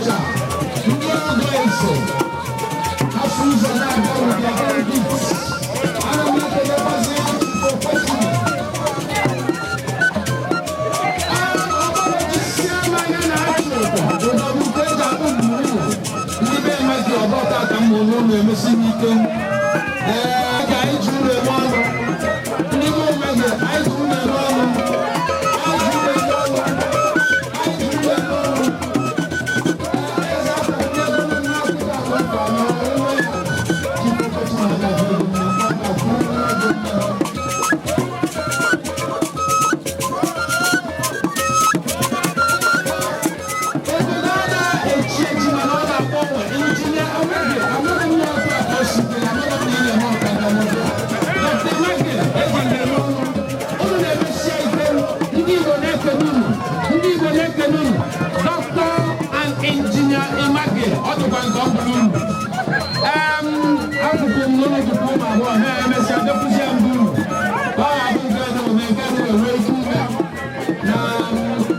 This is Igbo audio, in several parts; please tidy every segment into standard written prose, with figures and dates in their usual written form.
Ọnịcha, ndị ọgọ eze, afọ ụzọ na-abịa with their own gifts. Ana m ekelekwazi Okwesiri. Anya na-achị ụtọ ụdọ bụ nke eji akpụ gburugburu. Ndị be Magi ọbọta ka m hụrụ ụlọ emesi m ike. Ee, ka anyị ji ụlọ eme ọnụ. Ndị be Magi, anyị ji ụlọ eme ọnụ. Anyị ji ụlọ eme ọnụ. Anyị ji ụlọ eme ọnụ. Eze afọ ndị ego ndị Afrịka akọ na onwe ya. Ji ụbọchị na-aga ego mma, ọ ga-akwụ ego mma. Obodo a na-echi echi mana ọ na-agbanwe. Injinia Amege, amaghị m na otu a ka o si dị, amaghị m na ị na-eme ọkada n'obodo. Dr. Amege, eji m eme ọnụ. Unu na-emesia ike, ndị Igbo na-ekene unu, ndị Igbo na-ekene unu. Dr. and Engineer Image, ọ dịkwa nke ọ bụrụ unu. Akwụkwọ m n'ụlọ tupu ụmụ agbọghọ ha emesịa dekwuzie mbụ unu. Ka ọ ga-abụ nke dị ome nke dị enwe ike ime na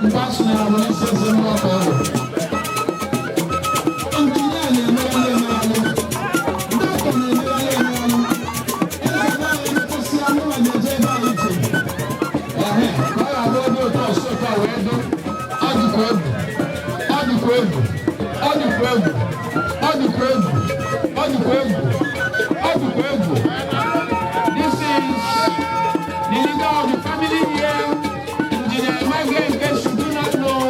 mgbe a sụnyere bụ n'isi eze mmụọ ka ọ bụ. Injinia na-emegharị emegharị. Dọkịta na-emegharị emegharị. Eze nwaanyị emechasịa mụnwa na-eje ebe anyị iche. Ehe, ka ọ ga-abụ onye otu ọsọ ụtọ wee dị. Ọ dịkwa egwu. Ọ dịkwa egwu. Ọ dịkwa egwu. Ọ dịkwa egwu. Ọ dịkwa egwu. Ọ dịkwa egwu. This is the leader of the family here, Engineer Emage, in case you do not know,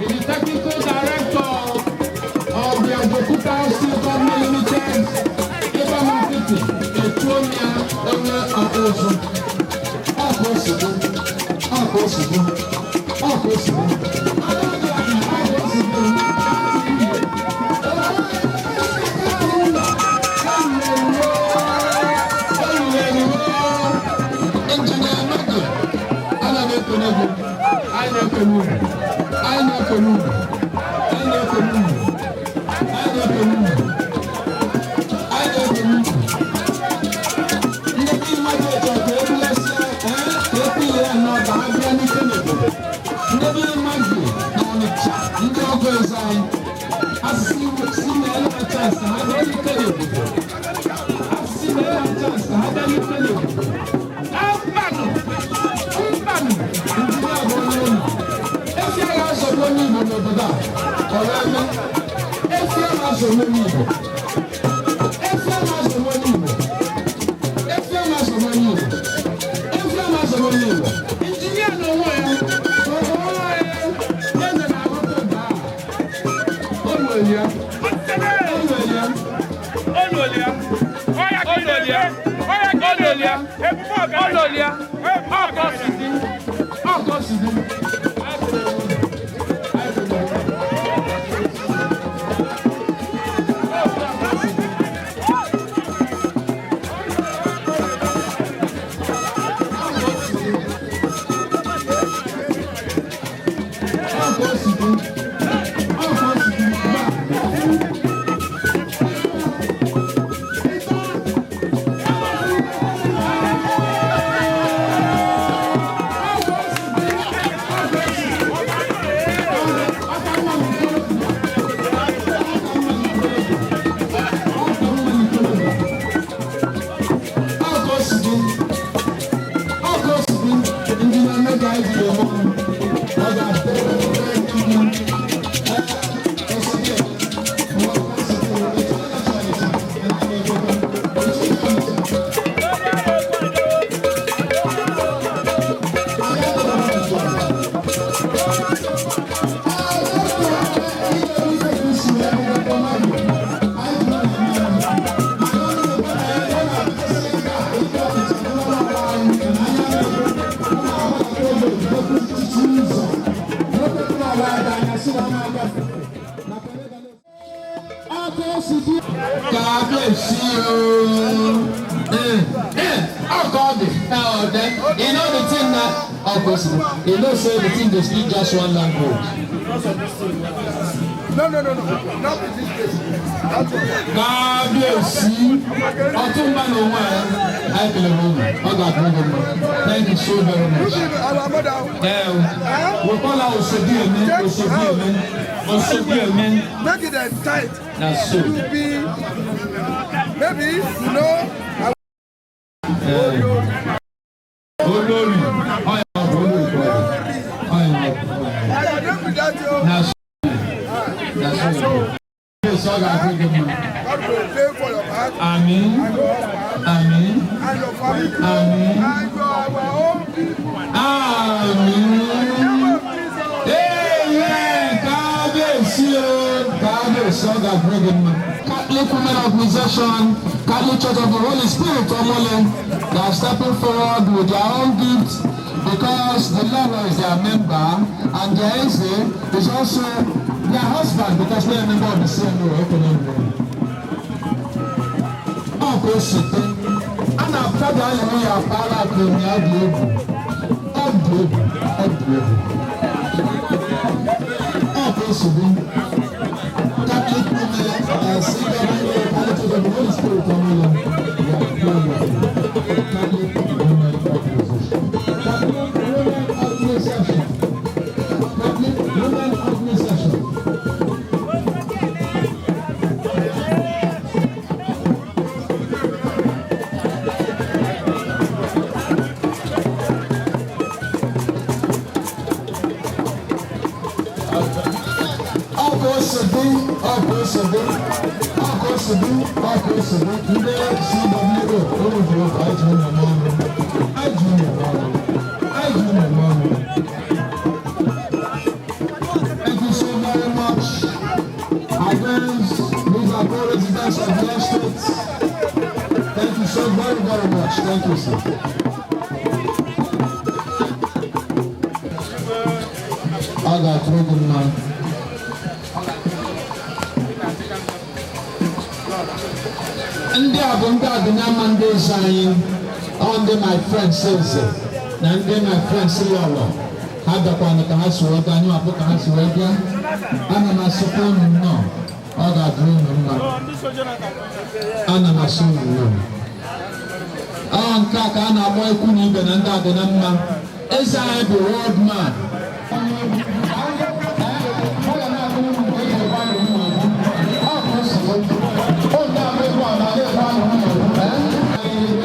is the technical director of the Ajaokuta Steel Company Limited, Abraham Nkiti, Etuomia, onye ọkpụụzụ. Ọ ka o si dị, ọ ka o si dị, ọ ka o si dị. Ọ ka o si dị. Engineer Emage, ana m ekene gị, anyị na-ekene unu, anyị na-ekene unu, anyị na-ekene unu, anyị na-ekene unu, anyị na-ekene unu. Ndị be mmadụ chọrọ ka ebulasịa ee ka ekwu ya nnọọ ka ha bịa n'ike n'obodo. Ndị be mmadụ na Ọnịcha, ndị ọgọ eze anyị, asịsị si na elu ha chance ka ha bịa n'ike n'obodo. Asịsị na elu ha chance ka ha bịa n'ike n'obodo. Mbanụ, mbanụ, injinia bụ onye ụlọ. Efi agha azọgbu onye Igbo n'obodo a, ọ na-eme. Efi agha azọgbu onye Igbo. Efi agha azọgbu onye Igbo. Efi agha azọgbu onye Igbo. Efi agha azọgbu onye Igbo. Injinia n'onwe ya, onwe ya, eze na-aghọta ụda a. O nwere ya. O nwere ya. Ololia. Ololia. Ololia. Ololia. Ọkọ sidi. Ọkọ sidi. Anyị kelere unu. Anyị kelere unu. Ọkọ sidi. Ọkọ sidi. Ba. Ọkọ sidi. Ọkọ sidi. Ndị na-eme ka anyị ji eme ọnụ. Ọ ga-adịrị mma. Ee, ọsọ gị. Ọkọ sidi. Kábíyèsí ooo. Ọkọ dị ọdẹ. You know the thing na ọkọ si. You know say the thing dey speak just one language. No, no, no, no. Not with this place. That one. Kábíyèsí, ọtúnba n'onwe ya, anyị kelere unu, ọ ga-adịrị gị mma. Thank you so very much. You be our mother. Ee, we call her Osodieme, Osodieme, Osodieme. Make it tight. Na so. You be maybe you know. Olórí, ọyà bụ olórí kọ ya. Ọyà bụ. I don't do that. You. Na so. Na so. Kábíyèsí, ọ ga-adịrị gị mma. God will pay for your back Àmín, and your husband àmín, and your family àmín, and your our own people. Àmín. Name of Jesus. Amen. Kábíyèsí o, kábíyèsí, ọ ga-adịrị gị mma. Catholic Women Organization, Catholic Church of the Holy Spirit, Omole, they are stepping forward with their own gift because the Lord is their member and their Eze is also their husband because they are a member of the same room. Ọ ka o si dị. A na-apụta hallelujah akpaala akụ ya dị egwu. Ọ dị egwu, ọ dị egwu. Ọ ka o si dị. Catholic Women, CWO, Catholic Church of the Holy Spirit, Omole, they are very welcome. Catholic Women Organization. Catholic Women Organization. Catholic Women Organization. Ọ ka o si dị, ọ ka o si dị, ọ ka o si dị, ọ ka o si dị. Ndị CWO, unu ji okwu, anyị ji unu eme ọnụ. Anyị ji unu eme ọnụ. Anyị ji unu eme ọnụ. Thank you so very much. Advance, these are co-residents of the estate. Thank you so very, very much. Thank you, sir. Ọ ga-atụrụ gị mma. Ndị a bụ ndị adịnyama, ndị eze anyị, ọ ndị my friends eze na ndị my friends lọlọ. Ha bịakwanụ ka ha si wee bịa, anyị apụ ka ha si wee bịa. Ana m asịkwa unu nnọọ, ọ ga-adịrị unu mma. Ana m asị unu nnọọ. Ọ nke a ka a na-akpọ ikwu na ibe na ndị adị na mma. Eze anyị bụ world man.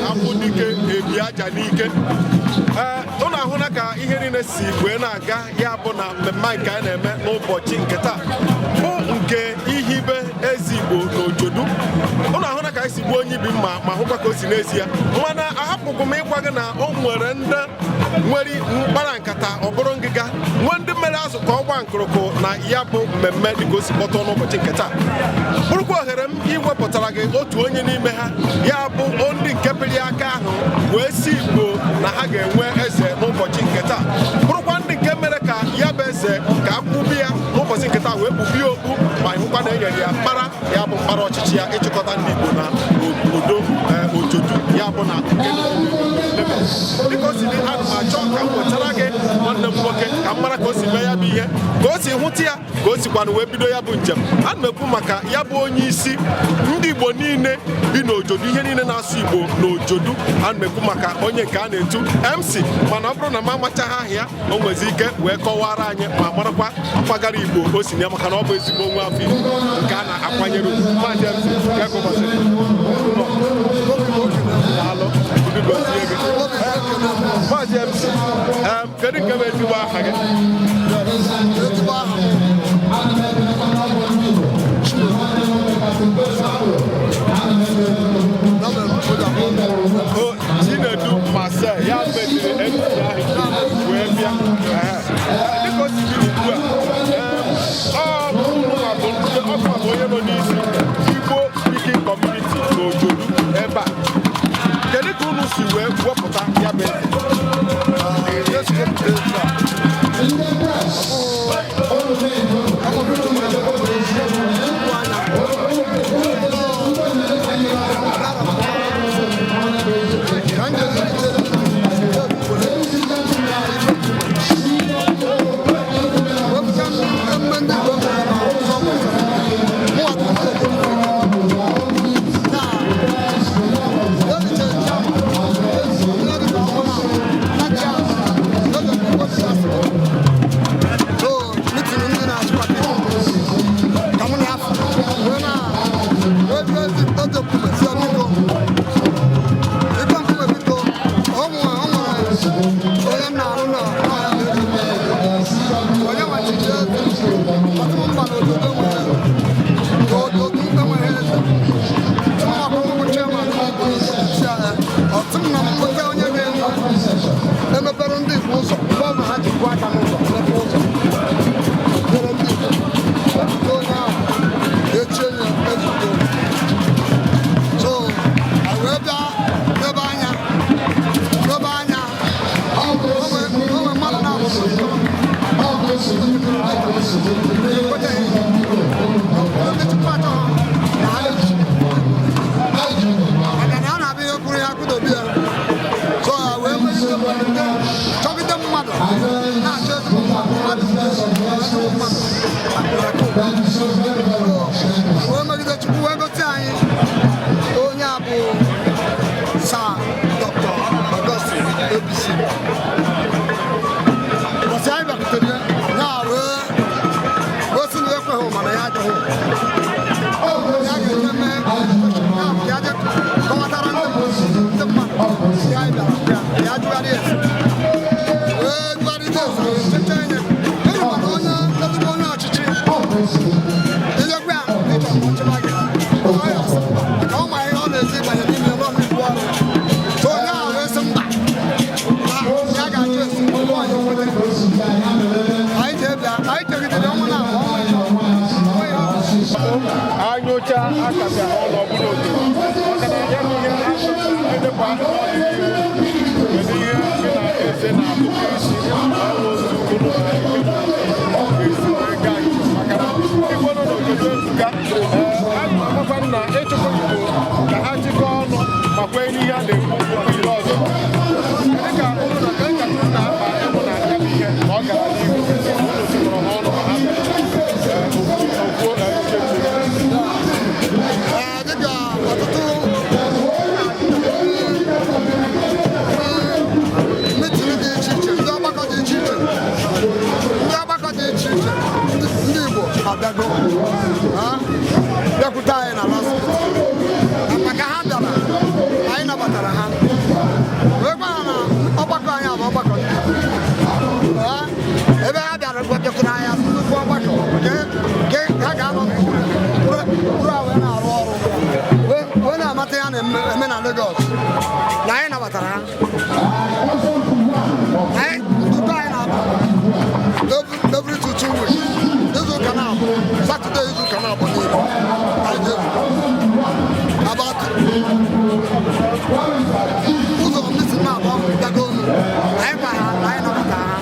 Akwụ dike ebi aja n'ike. Ee, ụnụ ahụla ka ihe niile si wee na-aga. Ya bụ na mmemme nke anyị na-eme n'ụbọchị nke taa bụ nke ihibe eze Igbo n'Ojodu. Ụnụ ahụla ka anyị si gbuo onye ibi mma, ma hụkwa ka o si n'ezi ya. Mana ahapụkwụ m ịgwa gị na o nwere ndị nwere mkpara nkata, ọ bụrụ ngịga nwee ndị mere azụ ka ọ gbaa nkụrụkụ na ya bụ mmemme dịka o si kpọtụ n'ụbọchị nke taa. Bụrụkwa ohere m iwepụtara gị otu onye n'ime ha, ya bụ ndị nke pịrị aka ahụ wee si Igbo na ha ga-enwe eze n'ụbọchị nke taa, bụrụkwa ndị nke mere ka ya bụ eze ka a kwụbi ya n'ụbọchị nke taa, wee kpubie okpu, ma hụkwa na e nyere ya mkpara, ya bụ mkpara ọchịchị ya ịchịkọta ndị Igbo na obodo Ojodu, ya bụ na nke Lagos. Dịka o si dị, ana m achọ ka m wetara gị nwanne m nwoke ka m mara ka o si mee ya bụ ihe, ka o si hụta ya, ka o sikwanụ wee bido ya bụ njem. Ana m ekwu maka ya bụ onye isi ndị Igbo niile bi n'Ojodu, ihe niile na-asụ Igbo n'Ojodu. Ana m ekwu maka onye nke a na-etu MC, mana ọ bụrụ na m amachaghị aha ya, o nwezi ike wee kọwara anyị ma marakwa mpaghara Igbo o si na ya, maka na ọ bụ ezigbo nwa afọ Igbo nke a na-akwanyere ugwu. Maazị MC, ya ka ụbọchị. Daalụ, Udo gozie gị. Maazị MC, kedu nke bụ ezigbo aha gị? Ezigbo aha m O Chinedu Marcel ya meziri MC ahụ wee bịa. Ehe. Dịka o si dị ugbu a, ọ bụ unu bụ ndị ọkwa bụ onye nọ n'isi Igbo Speaking Community n'Ojodu ebe a. Kedu ka unu si wee wepụta ya bụ eze? Yesu wepụta eze a. Ka m ga-ezulite. Onye m na-arụ na onye nwachiri eze ọtụtụ mba na obodo nwere otu enweghị eze. Tụmọkụ chairman ọtụm na mkpụta onye ga-enye emepere ndị Igbo ụzọ. Mgbe ọ bụ ha ji kwụ aka n'ụzọ mepe ụzọ nyere ndị Igbo, wepụta onye ahụ, echie ya ezugbo. So anyị wee bịa n'ebe anya n'ebe anya onwe mmadụ na-abụ ekwenyeghị ndị tupu atọ na ha, maka na a na-abịa ihe kwuru ya kwudobe ya. So ha wee melite mmalite chọgide mmadụ na-achọ ezigbo mmadụ, ezigbo mmadụ. Wee megide Chukwu wee gosi anyị onye a bụ Sir Dr. Augustine ABC. Ụbọchị anyị bịakwutere ya, ya wee wee sị na ekweghị, mana ya ajụghị, ya ga-eje mee ya je kọwatara ndị mmadụ ya. Anyị bịara ya, ya jụgharị ese, wee jụgharịta ese, cheche enye enyi, mana onye ezigbo onye ọchịchị ilekwa ya ịchọ ka ọ chịba gị, ọ ya asị mba, maka ọ ma ihe ọ na-ezi banye n'ime nọ n'ikwu ọrụ. So onye ahụ wee sị mba, na ya ga-ajụ ese tupu anyị ekwete. Anyị ji bịa, anyị chegidere ọnwa na ọnwa ịtọ, onwe ihe ọ Anyụcha akabịa ụlọ bụrụ otu, maka na ya bụ ihe edekwa n'ọdịnihu. Kedu ihe gị na eze na-atụkọ isi ọrụ otu unu na ga-esi wee gaa njem, maka na Igbo nọ n'obodo ebuka? Ee, a na-amakwa na ịchụpụ Igbo ka ha jikọọ ọnụ ma kwee n'ihe a na-ekwu okwu ihe ọzọ. Kedu ka unu na kedu ka unu na-akpa ịhụ na ya bụ ihe na ọ gara n'ihu, unu jikọrọ ha ọnụ ma ha bịara okwu uche? Ee, dịka ọtụtụ meeting dị iche iche, ndị ọgbakọ dị iche iche, ndị ọgbakọ dị iche iche, ndị Igbo abịago, ha bịakwute anyị na last meeting. Na maka ha bịara, anyị nabatara ha, wee gwa ha na ọgbakọ anyị bụ ọgbakọ ndị Igbo. Ha, ebe ha bịara bịakwutere anyị asị nnukwu ọgbakọ nke ha ga-anọ n'okpuru a wee na-arụ ọrụ, wee na-amata ya na-eme na Lagos, na anyị nabatara ha. Anyị nzukọ anyị na-abụ every 2 2 weeks, izu ụka na-abụ Saturday, izu ụka na-abụ niile anyị ga-ezukọ. About ụzọ meeting na-abụ bịago unu, anyị gwa ha na anyị nabatara ha.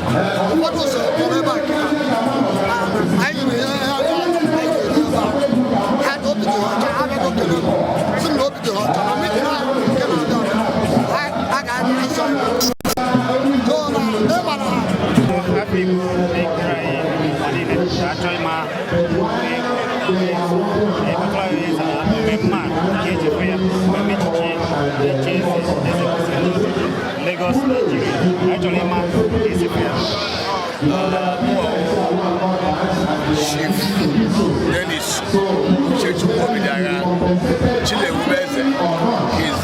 Ụfọdụ ụzọ nọrọ ebe a nke ha anyị nyere ihe ha anyị ga-eri ebe a. Ha obi dị ha ọcha, ha bịago kele m, sị m na obi dị ha ọcha na meeting ahụ nke na-abịa abịa, ha ga-eso anyị. So na ịma na Afọ Igbo na-ekere anyị ụwa niile achọ ịma ịkọtara anyị eze na mmemme a nke eji fụ ya, mmemme echichi echi eze, eze kwesịrị n'obodo Lagos, Nigeria. Anyị chọrọ ịma ka esi fụ ya. Chief Dennis Uchechukwu Obidiagha Chinewubeze, his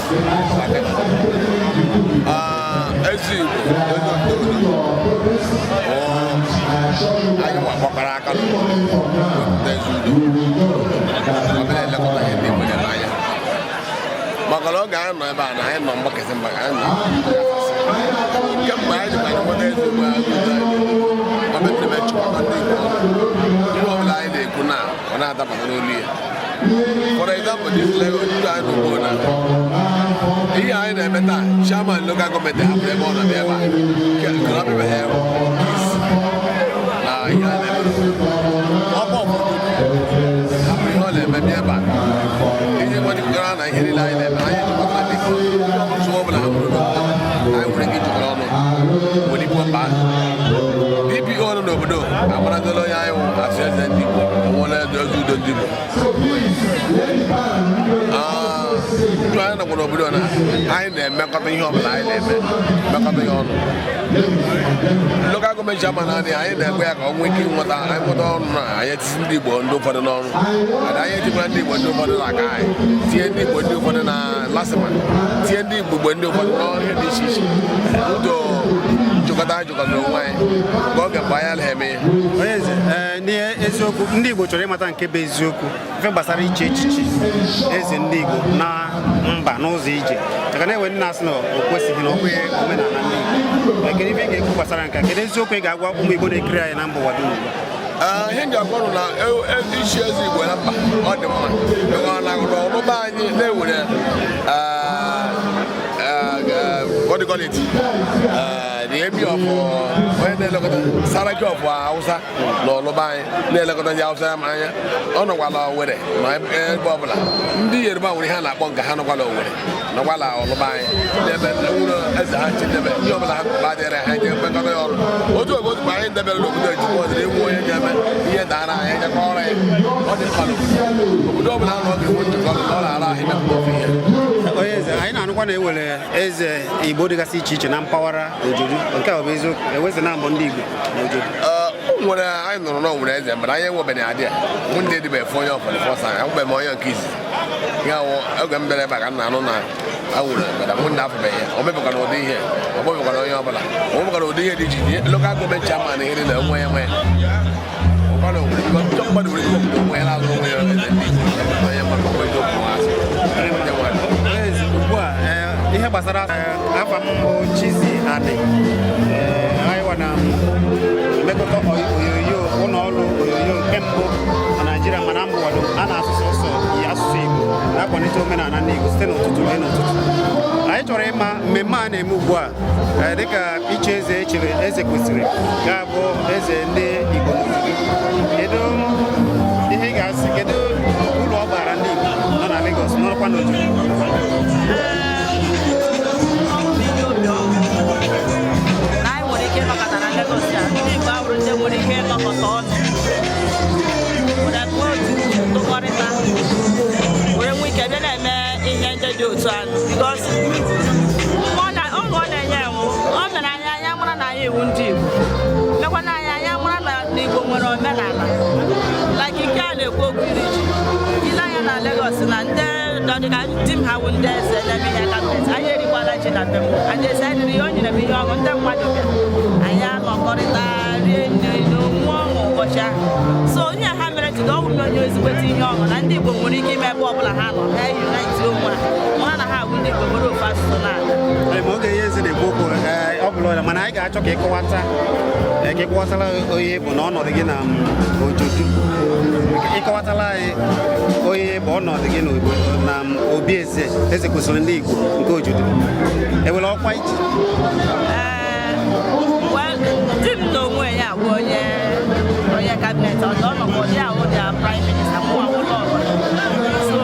eze Igbo, eze obodo anyị nwa gbakọrọ aka n'obodo eze udo, ọ bịa elekọta ihe ndị Igbo nyere anya, maka na oge anyị nọ ebe a na anyị nọ mgbakasị mgbaka anyị nọ kemgbe anyị jikwa nweta eze Igbo anyị udo. Ọ bịa ebe chịkọta ndị Igbo ọnụ, ihe ọbụla anyị na-ekwu na ọ na-adabata n'olu ya. For example, this Lagos ndị anyị nọ ugbu na ihe anyị na-eme taa, chairman local government hapụrụ ebe ọ nọ bịa ebe a ka ọ bịa ha isi na ihe anyị na-eme. Ọkwa ọbụla hapụrụ ihe ọ na-eme bịa ebe a iji nwetara na ihe niile anyị na-eme, anyị jikọtara ndị Igbo. Nsogbu ọbụla ha nwere n'obodo, anyị nwere ike ijikọrọ ọnụ were ikwu mba ahụ. DPO nọ n'obodo amaragola onye anyị wụ, asị eze ndị Igbo onwere eze udo ndị Igbo. Ndụ anyị nọkwa n'obodo na anyị na-emekọta ihe ọbụla anyị na-eme, mmekọta ihe ọnụ. Local government chairman anyị, anyị na-egbe ya ka ọ nwee ike ịnweta anyị, nweta ọnụ na anyị etisi ndị Igbo ndị ụfọdụ n'ọrụ. And anyị etikwara ndị Igbo ndị ụfọdụ na aka anyị, tinye ndị Igbo ndị ụfọdụ na LASTMA, tinye ndị Igbo ndị ụfọdụ n'ọrụ ihe dị iche iche. Udo. Jikọtara onwe anyị mgbe oge mgbe anyị anaghị eme ihe. Onye eze, n'ihe eziokwu, ndị Igbo chọrọ ịmata nke bụ eziokwu ife gbasara iche echichi eze ndị Igbo na mba n'ụzọ ije, maka na enwe ndị na-asị na o kwesịghị, na ọ bụghị omenala ndị Igbo. Kedu ife ị ga-ekwu gbasara nke a? Kedu eziokwu ị ga-agwa ụmụ Igbo na-ekiri anyị na mba ụwa dum ugbu a? Ihe nji agwa ụnụ na ichi eze Igbo na mba, ọ dị mma, maka na ọlụba anyị na-ewere, what do you call it, the Emir of onye na-elekọta Saraki of Hausa na ọlụba anyị na-elekọta ndị Hausa anya, ọ nọkwala Owere na ebe ọbụla. Ndị Yoruba nwere ihe a na-akpọ nke ha, nọkwala Owere, nọkwala ọlụba anyị n'ebe nwere eze ha chidebe ihe ọbụla ha badịrị ha je mekọta ya ọrụ otu oge otu. Mgbe anyị debere n'obodo ejikwa ọdịrị inwe onye ga-eme ihe dara anyị jekọ ọrụ ya, ọ dị mkpa n'obodo. Obodo ọbụla ha nọ ga-enwe njikọ, na ọ na-ara ahụ imepụta ofu ihe. Onye eze, anyị na-anụkwa na ewere eze Igbo dịgasị iche iche na mpaghara Ojodu. Nke a ọ bụ eziokwu? Eweze na mbụ ndị Igbo na Ojodu? O nwere, anyị nụrụ na o nwere eze, mana anyị enwebeghị adị a mụ ndị dịbe efe onye ọfọdụ fọsa ahụbeghị m onye nke izizi ya wụ oge m bịara ebe a ka m na-anụ na a nwere, mana mụ ndị afụbeghị ya. O mebekwana ụdị ihe, ọ mebekwana onye ọbụla, o mebekwana ụdị ihe dị iche iche, local government chairman, ihe niile onwe ya nwe ya. Ụkwana nwere ike chọ mmadụ nwere ike obodo onwe ya na-azụ onwe ya eze ndị Igbo, onye mmadụ ọgwụ eziokwu asị onye nwere. Onye eze, ugbu a, ihe gbasara afa m bụ Chizzy Ani. Anyị wa na mmekọta onyonyo, ụlọ ọrụ onyonyo nke mbụ na Naịjirịa mana mba ụwa dum a na-asụ sọsọ asụsụ Igbo, na-akwalite omenala ndị Igbo site n'ụtụtụ ruo n'ụtụtụ. Anyị chọrọ ịma mmemme a na-eme ugbu a, dịka iche eze echere eze kwesịrị ga-abụ eze ndị Igbo n'obodo. Kedu ihe ị ga-asị? Kedu uru ọ bara ndị Igbo nọ na Lagos, nọrọkwa n'Ojodu? Na anyị nwere ike ịnọkọta na Lagos ya, ndị Igbo awụrụ ndị nwere ike ịnọkọta ọnụ were kpọọ otu tụkọrịta were nwee ike bịa na-eme ihe ndị dị otu ahụ, because ọṅụ ọ na-enye enwu, o mere anyị anya mara na anyị iwu ndị Igbo, mekwana anyị anya mara na Igbo nwere omenala, like nke a na-ekwu okwu iri ji. Ile anya na Lagos na ndị dọdịka di m ha wụ ndị eze na-eme ihe cabinet, anyị erikwala ji na be m. Anyị eze anyị riri ihe, o nyere m ihe ọṅụ. Ndị mmadụ bịa, anyị anọkọrịta, rie nri n'onwe ọṅụ ụbọchị ahụ. So onye ha mere jide ọnwụ onye ezigbote ihe ọṅụ na ndị Igbo nwere ike ime ebe ọbụla ha nọ, ha unite onwe ha, mara na ha bụ ndị Igbo nwere ofu asụsụ na-aga. Ee, ma oge ihe eze na-ekwu okwu, ọ bụla ọrịa, mana anyị ga-achọ ka ịkọwata, ka ịkọwatala onye bụ na ọnọdụ gị na Ojodu. Ịkọwatala anyị onye bụ ọnọdụ gị na obi eze, eze kwesịrị ndị Igbo nke Ojodu. Ewere ọkwa iji? Ee, well, di m n'onwe ya bụ onye cabinet ọzọ, ọ nọkwa ụdị ahụ dị prime minister, mụnwa ụlọ ọrụ. So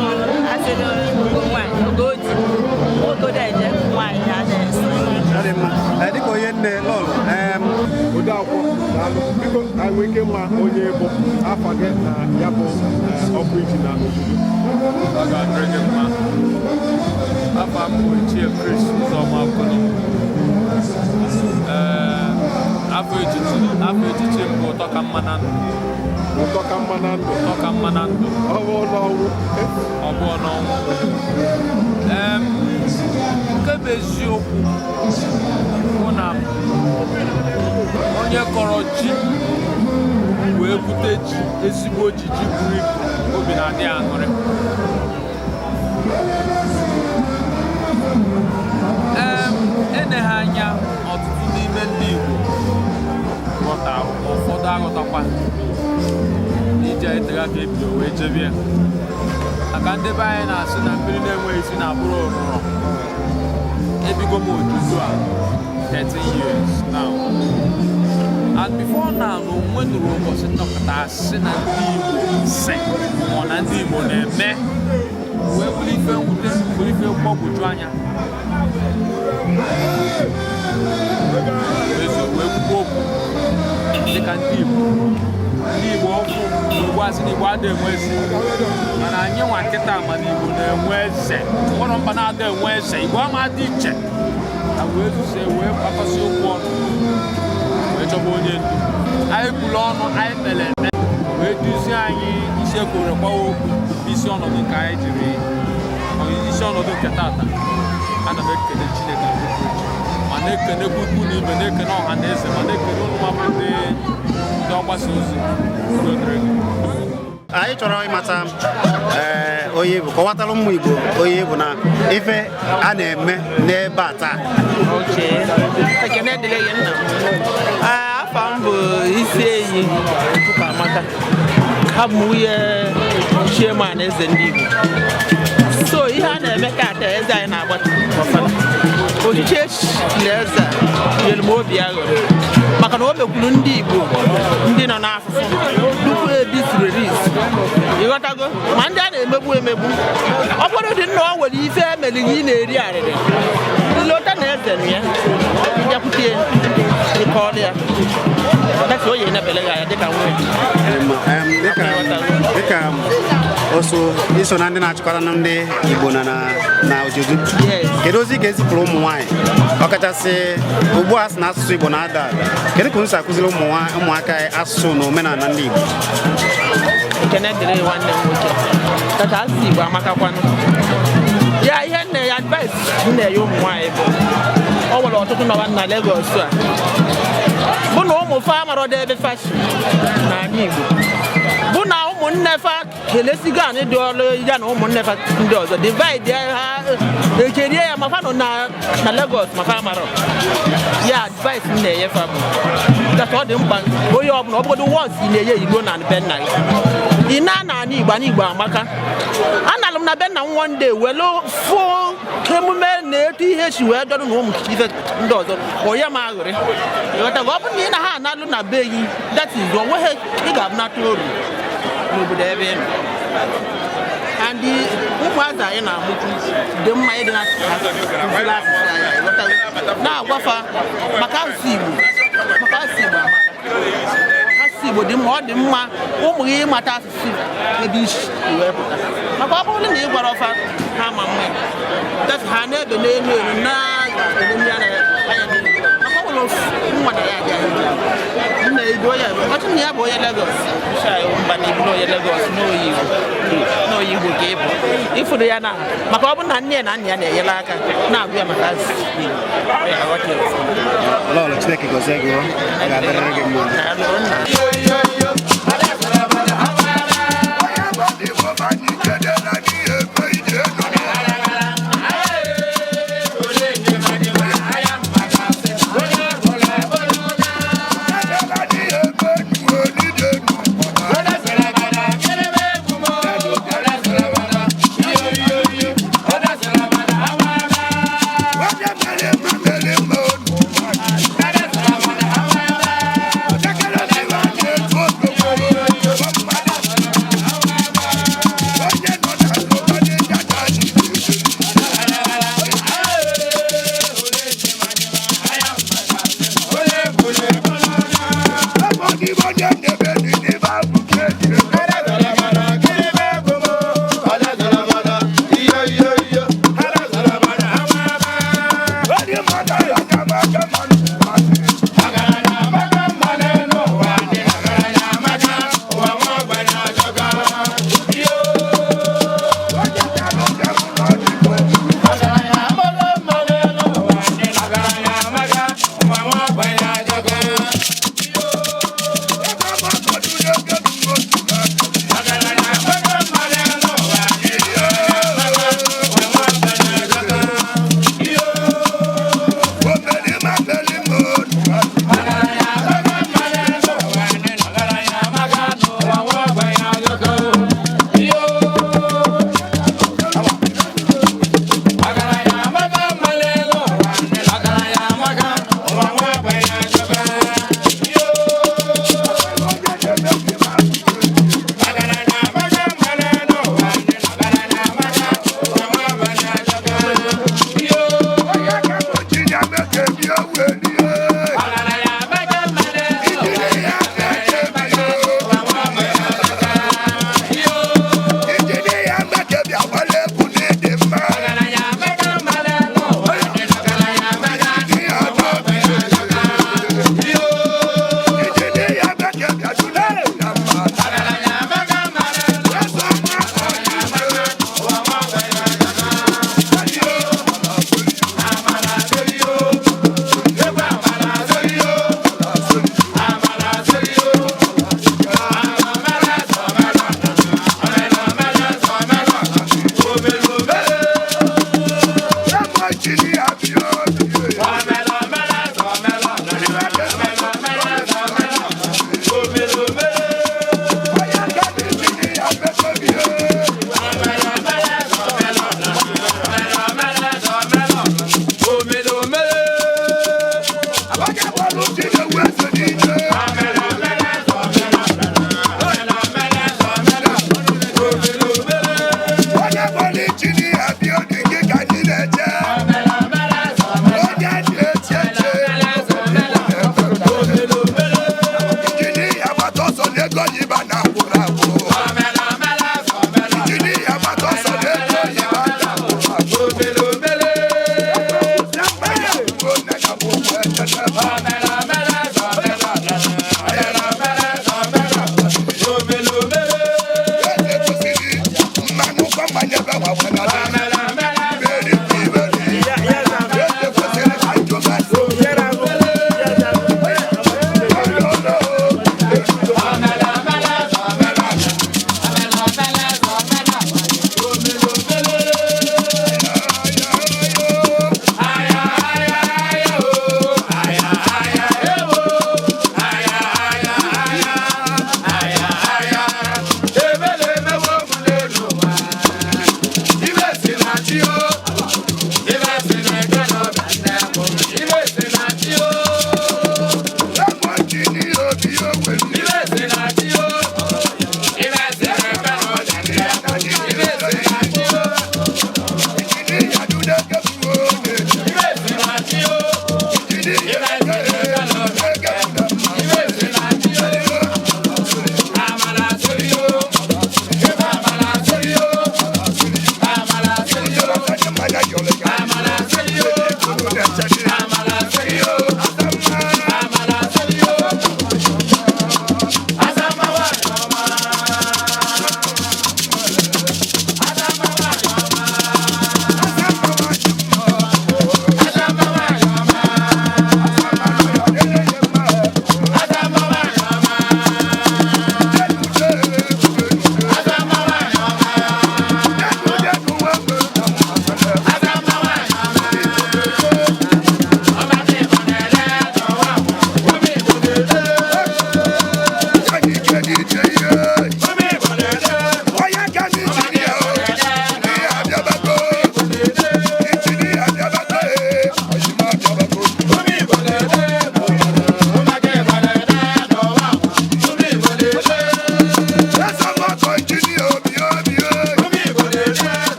asị na ogo nwaanyị ogo odi nwoke na-eje, nwaanyị a na-eso. Ọ dị mma. Dịka onye nne lọlụ Ode akwụkwọ, daalụ. Biko, anyị nwee ike ịma onye bụ afa gị na ya bụ ọkwa iji na Ojodu? Ọ ga-adịrị gị mma. Afa m bụ Ichie Chris Uzoma Okolo. Ee, afọ echichi m bụ Ụtọ Ka Mma na Ndụ. Ụtọ Ka Mma na Ndụ. Ụtọ Ka Mma na Ndụ. Ọ bụ n'ọnwụ? Ọ bụ n'ọnwụ. Nke bụ eziokwu bụ na onye kọrọ ji wee bute ji, ezigbo ji, ji buru ibu, obi na-adị ya aṅụrị. Eneghị anya, ọtụtụ n'ime ndị Igbo ghọtara, ma ụfọdụ aghọtakwa ije etegha ka ebido wee jebe ya, maka ndị be anyị na-asị na mmiri na-enweghị isi na-abụrụ ụrụrọ. Ebigo m Ojodu a 13 years now, and before now na onwe nụrụ ụbọchị nnọkọta asị na ndị Igbo si ma na ndị Igbo na-eme, wee bụrụ ife mwute, bụrụ ife mgbagwoju anya. Eze wee kwukwa okwu dịka ndị Igbo, ndị Igbo ọfụ ugbu a sị na Igbo adịghị enwe eze, mana anyị nwa nkịta mana Igbo na-enwe eze, nwere mba na-ada enwe eze, Igbo ama dị iche na wee zuzie wee gbakọsị okwu ọnụ wee chọba onye ndu. Anyị kwuru ọnụ, anyị kpere ekpe, wee duzie anyị isi ekworo gbawa okwu isi ọnọdụ nke anyị jiri isi ọnọdụ nke tata. Ana m ekele Chineke nke pụrụ iche ma Na-ekenekwa ikwu na ibe, na-ekene ọha na eze, ma na-ekene ụnụ nwa bụ ndị ọgbasa ozi. Udo dịrị gị. Anyị chọrọ ịmata onye bụ, kọwatara ụmụ Igbo onye bụ na ife a na-eme n'ebe a taa. Okay. Ekene dịrị gị, nna m. Afa m bụ isi eyi Chukwuamaka. Abụ m nwunye chairman eze ndị Igbo. So ihe a na-eme ka taa, eze anyị na-agbata ọfala. Ochichi echiri eze a nyere m obi aghọrọ maka na o mekwuru ndị Igbo ndị nọ n'afụfụ tupu ebi siri, ịghọtago, ma ndị a na-emegbu emegbu. Ọ bụrụ dị nna, o nwere ife emere gị, ị na-eri arịrị, nlota na eze nụ ya, ịbịakwute ya, ịkọọrọ ya dịka o yi enebele gị anya dịka nwunye. Dịka oso iso na ndị na-achịkọta na ndị Igbo na Ojodu, Yes. kedu ozi ka ezipụrụ ụmụ nwaanyị, ọkachasị ugbu a sị na asụsụ Igbo na-ada ada? Kedu ka unu si akụziri ụmụaka anyị asụsụ na omenala ndị Igbo? Ekene dịrị nwanne m nwoke. Kacha asụsụ Igbo amakakwanụ ya. Ihe nne ya, advice m na-enye ụmụ nwaanyị bụ, ọ nwere ọtụtụ nọwa na Lagos a bụ na ụmụ fa amarọdọ ebe fashi n'ala Igbo, bụ na ụmụnne fa kelesigo anyị dị ọrụ ya na ụmụnne fa ndị ọzọ divide ha, ekerie ya, ma fa nọ na Lagos, ma fa amarọ ya. Advice m na-enye fa bụ that ọ dị mkpa onye ọbụla, ọ bụgodo once ị na-enye igbo na be nna gị, ị na ana Igbo, ana Igbo amaka. Analụ m na be nna m one day welu fụ emume na etu ihe si wee dọrọ na ụmụ ife ndị ọzọ, onye m aghụrị, ịghọtago? Ọ bụrụ na ị na ha analụ na be gị, that is, o nweghị ị ga-abụnata uru n'obodo ebe ị nọ. And ụmụazị anyị na-amụkwu dị mma ịdị na-akụziri asụsụ anyị, ịghọtago? Na-agwafa maka asụsụ Igbo, maka asụsụ Igbo amaka. Asụsụ Igbo dị mma. Ọ dị mma ụmụ gị ịmata asụsụ ebe isi wee pụta, maka ọ bụrụ na ị gwara ọfa ha ma mma ya. Ha na-ebe n'elu elu na-elemi anya n'elu, maka ọ nwere ofu nwa na ya adị nna edo ya ọchị na ya bụ onye Lagos. Mba, na iburu onye Lagos n'oyi Igbo, n'oyi Igbo ka ị bụ ifuru ya na, maka ọ bụrụ na nne ya na nna ya na-enyere aka na-agụ ya maka asụsụ Igbo, ọ ya aghọta ya ọfụma. Lọlọ, Chineke gọzie gị, ọ ga-adịrịrị gị mma. Daalụ, nna.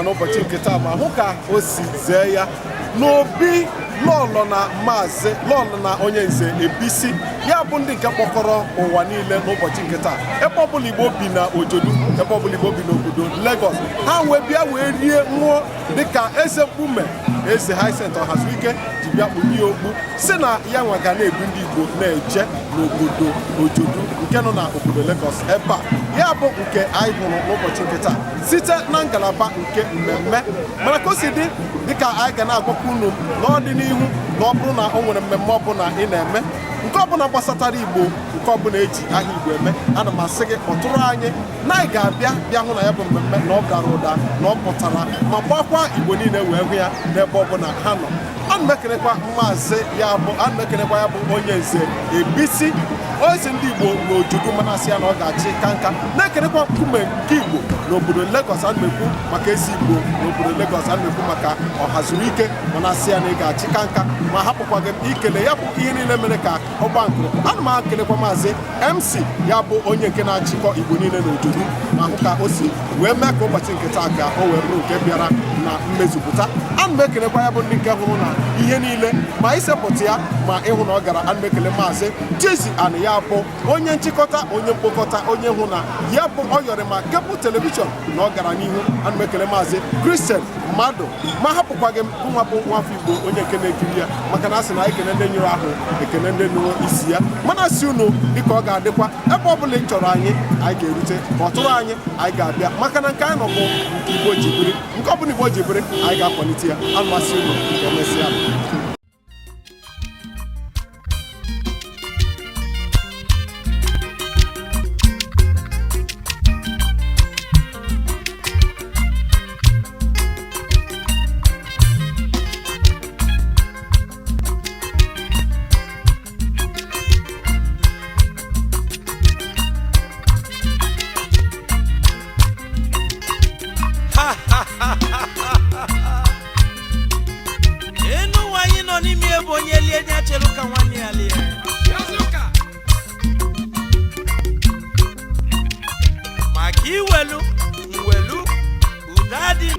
n'ụbọchị nke taa ma hụ ka o si zee ya n'obi lọlọ na maazị lọlọ na onye nze Ebisi, ya bụ ndị nke kpọkọrọ ụwa niile n'ụbọchị nke taa, ebe ọbụla Igbo bi na Ojodu, ebe ọbụla Igbo bi n'obodo Lagos, ha wee bịa wee rie ṅụọ dịka eze mkpume eze Hyacinth Ọhazuike ji bịa kpunye ya okpu, si na ya nwa ga na-ebu ndị Igbo na-eje n'obodo Ojodu nke nọ na obodo Lagos ebe a. Ya bụ nke anyị hụrụ n'ụbọchị nke taa site na ngalaba nke mmemme. Mana ka o si dị, dịka anyị ga na-agwakwa unu n'ọdịnihu, na ọ bụrụ na o nwere mmemme ọbụla ị na-eme, nke ọbụla gbasatara Igbo, nke ọbụla eji aha Igbo eme, ana m asị gị kpọtụrụ anyị na anyị ga-abịa bịa hụ na ya bụ mmemme na ọ dara ụda, na ọ pụtara ma gbakwa Igbo niile wee hụ ya n'ebe ọbụla ha nọ. Ana m ekelekwa maazị, ya bụ ana m ekelekwa ya bụ onye nze Ebisi, eze ndị Igbo n'Ojodu, mana asị ya na ọ ga-achị ka nka. Na-ekelekwa nkume nke Igbo n'obodo Lagos, ana m ekwu maka eze Igbo n'obodo Lagos, ana m ekwu maka Ọhazuruike, mana asị ya na ị ga-achị ka nka. Ma hapụkwa gị ikele ya bụ ihe niile mere ka ọgba nkụrụ. Ana m ekelekwa maazị MC, ya bụ onye nke na-achịkọ Igbo niile n'Ojodu, ma hụ ka o si wee mee ka ụbọchị nke taa ka o wee bụrụ nke bịara na mmezupụta. Ana m ekelekwa ya bụ ndị nke hụrụ na ihe niile ma isepụta ya ma ịhụ na ọ gara. Ana m ekele maazị Chizi Anị, ya bụ onye nchịkọta, onye mkpokọta, onye hụ na ya bụ Ọyọrịma cable television na ọ gara n'ihu. Ana m ekele maazị Christian Mmadụ, ma hapụkwa gị nwa bụ nwafọ Igbo onye nke na-ekiri ya, maka na a sị na ekene ndị nyụrụ ahụ, ekene ndị nụrụ isi ya. Mana si unu dịka ọ ga-adịkwa, ebe ọ bụla ị chọrọ anyị, anyị ga-erute. Ka ọ tụrụ anyị, anyị ga-abịa, maka na nke anyị nọ bụ nke Igbo ji biri. Nke ọbụla Igbo ji biri, anyị ga-akwalite ya. Amasị unu, ka emesịa. Enu ụwa anyị nọ n'ime bụ onye lie ya chere ka nwanne ya lie. Maka iwelu mwelu udo adị,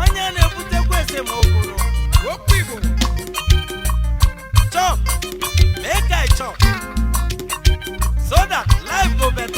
onye na-ebutekwa esemokwu. Chop, make I chop, so that life go better.